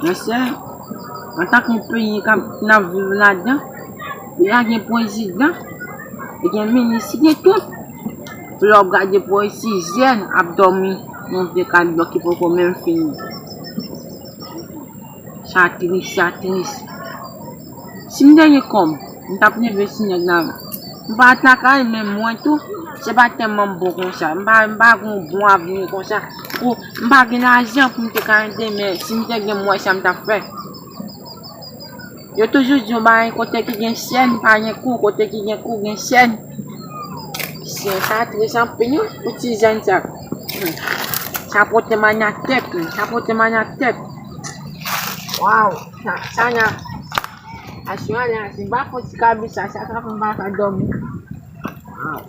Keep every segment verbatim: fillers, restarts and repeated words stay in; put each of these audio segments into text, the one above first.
Mesye, antanke yon peyi k ap, n ap viv ladan, peyi a gen prezidan, li gen minis, li gen tout. Lè w ap gade pou wè si jèn ap dòmi nan vye kay blòk ki poko menm fini. Sa tris, sa tris. Si m te gen kòb, m t ap leve ti nèg la. M pa t lakay, men mwen tou, se pa tèlman m bon konsa. M pa, m pa gen yon bon avni konsa. Pou, m pa gen lajan pou m te ka ede, men si m te gen, m wè sa m t ap fè. Yo toujou di yon bagay, kote ki gen chèn, pa gen kou, kote ki gen kou, gen chèn. Chèn sa tris anpil, wi, pou ti jèn sa. Hmm. Sa pote mal nan tèt, wi, sa pote mal nan tèt. Waw, sa, sa nan. Aswè la, si m pa fè ti kabrit sa, sa ka fè m pa ka dòmi. Waw.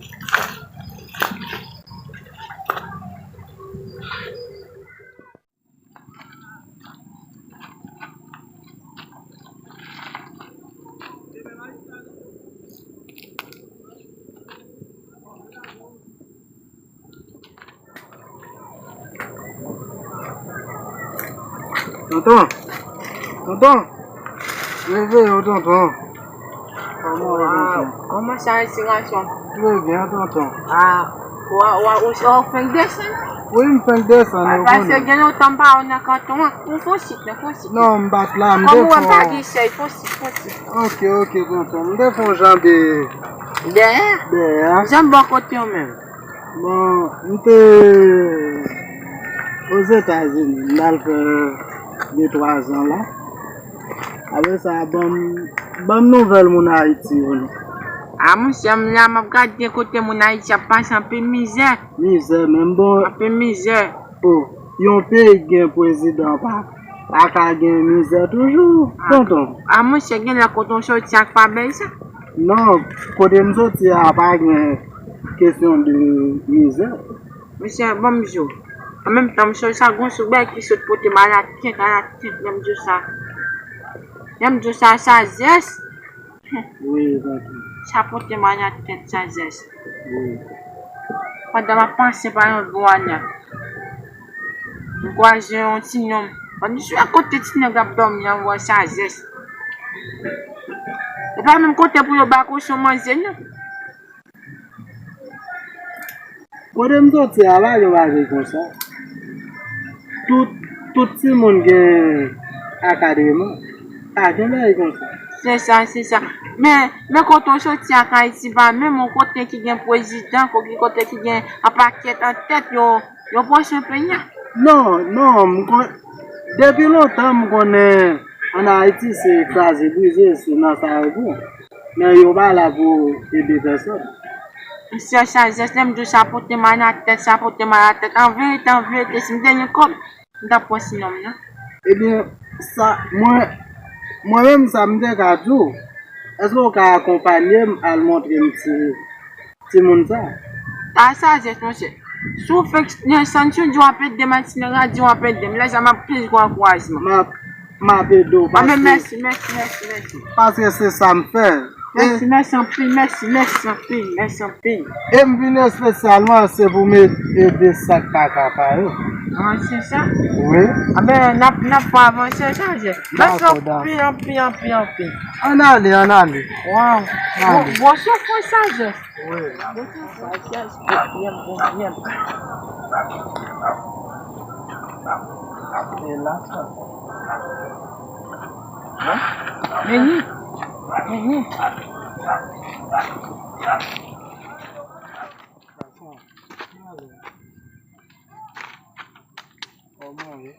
Tonton, tonton, réveille-toi, tonton. Kòman w ye, tonton? Kòman sa, retirasyon? Trè byen, tonton. Ah, w, w, w, w fenk desann? Wi, m fenk desann, ou konnen. Paske gen lontan m pa wè w nan kanton an. Ou fon sit, non, fon sit. Non, m pa t la, m te fon. Kòm ou wè m pa gen chèz, fon sit, fon sit. Ok, ok, tonton. M te fon janbe. Dèyè? Dèyè. Janbe bò kote w menm? Bon, m te Ozetazini, m al fè de twa zan la. Apre sa, ban m, ban m nouvèl moun Ayiti yo non. A, monchè, m la, m ap gade kote moun Ayiti ap pase anpil mizè. Mizè, menm bon. Anpil mizè. O, yon peyi k gen prezidan pa, pa ka gen mizè toujou, tonton. A, monchè, genlè kote w soti a k pa bèl sa. Non, kote m soti a pa gen kesyon de mizè. Mesye, ban m di w. An menm tan, m sonje sa, gon sou bagay ki sot pote m alatèt, alatèt, lè m di w sa. Lè m di w sa, sajès. Wi, tante. Sa pote m alatèt, sajès. Wi. Pandan m ap pase pa yon bò ane, m kwaze yon ti nonm. Pandan m sou kote ti nèg ap dòmi an, m wè sajès. E pa menm kote pou yo ba kochon manje, non. Kote m soti a, pa gen bagay konsa. Tout, tout timoun gen akademi. Pa gen bagay konsa. Se sa, se sa. Men, men kote w soti ak Ayiti pa menm yon kote ki gen prezidan, kote, kote ki gen yon pakèt an tèt yo, yo pran swen peyi a. Non, non, m kon, depi lontan m konnen ann Ayiti se kraze brize, se nan sa yo bon. Men yo pa la pou ede pèsòn. Mesye, sajès, lè m di w sa pote m alatèt, sa pote m alatèt. An verite, an verite, si m te gen kòb, m t ap pran ti nonm nan. Ebyen, sa, mwen, mwen menm, sa m te ka di w, èske w ka akonpanye m al montre m ti, timoun sa? A, sajès, monchè. Si w fenk desann, si w di w ap ede m, a ti nèg la di w ap ede m, lè sa m ap plis gen ankourajman. M ap, m ap ede w. Anben, paske mèsi, mèsi, mèsi, mèsi. Paske se sa m fè. Mèsi, mèsi anpil, mèsi, mèsi anpil, mèsi anpil. E m vin espesyalman, se pou m ede sa k pa ka pa yo. A, se sa? Wi. Anben, n ap, n ap fè avanse, sajès. Mèsi anpil, anpil, anpil, anpil. Ann ale, ann ale. Waw. Bon, bon soufrans, sajès. Wi. Bon soufrans, sajès. Byen, bon, byen. E la, sa. Meni. Meni. Gason, kòman w ye?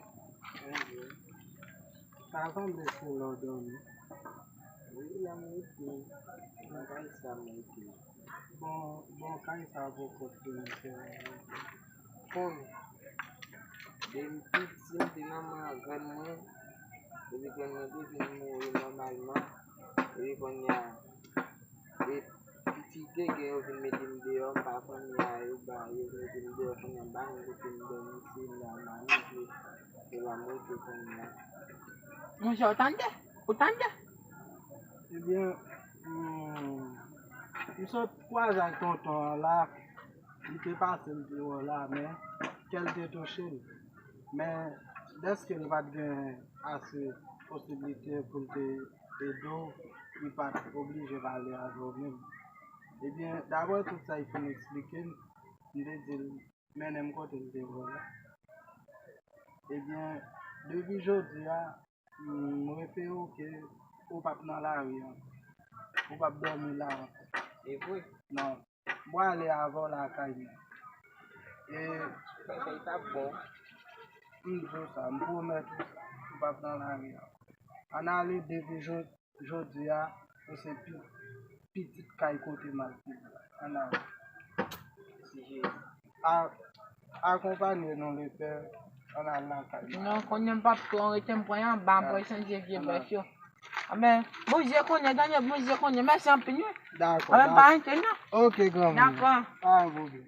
Sa sanble se lè w dòmi. Wi, la m rete. Nan kay sa m rete. Bon, bon, kay sa poko fini fè. Konn, depi piti, m te nan men grann mwen. Epi grann mwen te vin mouri nòmalman. Epi kounye a, e, pitit te gen, yo vin mete m deyò, m pa konnen a, yo ba, yo mete m deyò, kounye a, m pa gen kote m dòmi, se la m ale, se, se la m rete kounye a. Monchè, ou tande? Ou tande? Ebyen, hmm, m sot kwaze ak tonton an la, li te pase m deyò la, men kè l te touche l. Men dèske l pa t gen ase posiblite pou l te ede w, li pa t oblije pale avè w menm. Ebyen, daprè tout sa l fin eksplike m, m te di l mennen m kote l te vòlè. Ebyen, depi jodi a, m repere w ke ou p ap nan lari ankò. Ou p ap dòmi la ankò. E vre? Non. M prale avè w lakay mwen. E bagay t ap bon. M di w sa, m pwomèt ou sa. Ou p ap nan lari ankò. Ann ale depi jodi. Jodi a, ou se pi, pitit kay kote m al fini la. Ann ale. Mèsi Jezi. A, akonpanye nou, Lepè, ann al nan kay la. Non, kounye a m p ap pran, rete m pran anba, m pran santi vye bèf yo. Amen. Bondye konnen, Daniel, Bondye konnen. Mèsi anpil, wi. Dakò. Amen, pa enkyete, non. Ok, granmoun. Dakò. Pa gen pwoblèm.